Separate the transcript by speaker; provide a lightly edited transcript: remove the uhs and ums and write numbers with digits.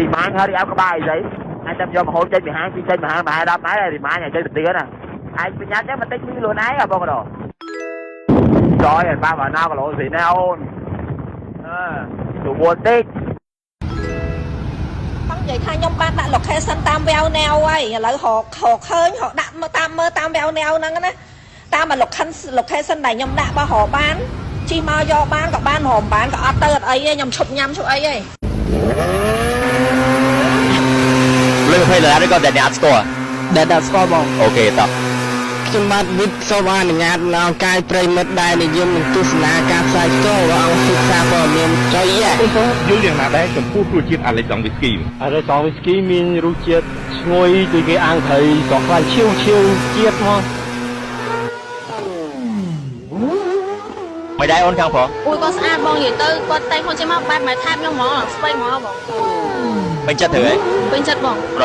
Speaker 1: រីម៉ាញហើយរីអោក្បាលអីស្អីអាចតែយកមហូបចេញពីហាងពីចេញពីហាងប្រហែល10ម៉ែត្រហើយរីម៉ាញឲ្យចេញទៅទៀតណាឯងប្រញាប់ចឹងបន្តិចមីខ្លួនឯងហ៎បងកដោចយឲ្យប៉ះបើណៅគីឡូស្រីណែអូនអឺទូមួតិច
Speaker 2: បងនិយាយថាខ្ញុំបានដាក់ location តាមវែវណែវហើយឥឡូវរករកឃើញរកដាក់មកតាមមើលតាមវែវណែវហ្នឹងណាតាម location ដែលខ្ញុំដាក់បើរកបានជិះមកយកបានក៏បានរកមិនបានក៏អត់ទៅអត់អីទេខ្ញុំឈប់ញ៉ាំឈប់អីទេ
Speaker 3: លើ20ដុល្លារឬក៏តែអ្នកអត់ស្គាល់
Speaker 4: ដែលដាក់ស្គាល់បង
Speaker 3: អូខេតោះ
Speaker 4: ខ្ញុំបាទវិទ្យសូមអនុញ្ញាតដល់កាយប្រិយមិត្តដែលនិយមនឹងទស្សនាការផ្សាយផ្ទាល់របស់អង្គសិក្សាព័ត៌មានចុយ
Speaker 5: យល់យ៉ាងណាដែរចំពោះរសជាតិអាឡិចសង់វីស្គី
Speaker 6: អារ៉េសងវីស្គីមានរសជាតិឈ្ងុយដូចគេអាំងត្រីស្រស់ខ្លាញ់ឈៀវឈៀវជាតិមក
Speaker 3: មិនដែរអូនខាងប្រុស
Speaker 7: អូយគាត់ស្អាតបងនិយាយទៅគាត់តែងខ្លួនចេញមកបែបម៉ែថែបខ្ញុំហ្មងស្វ័យហ្មងបង
Speaker 3: ពេញចិត្តត្រូវហី
Speaker 7: ពេញចិត្តបង
Speaker 3: 100%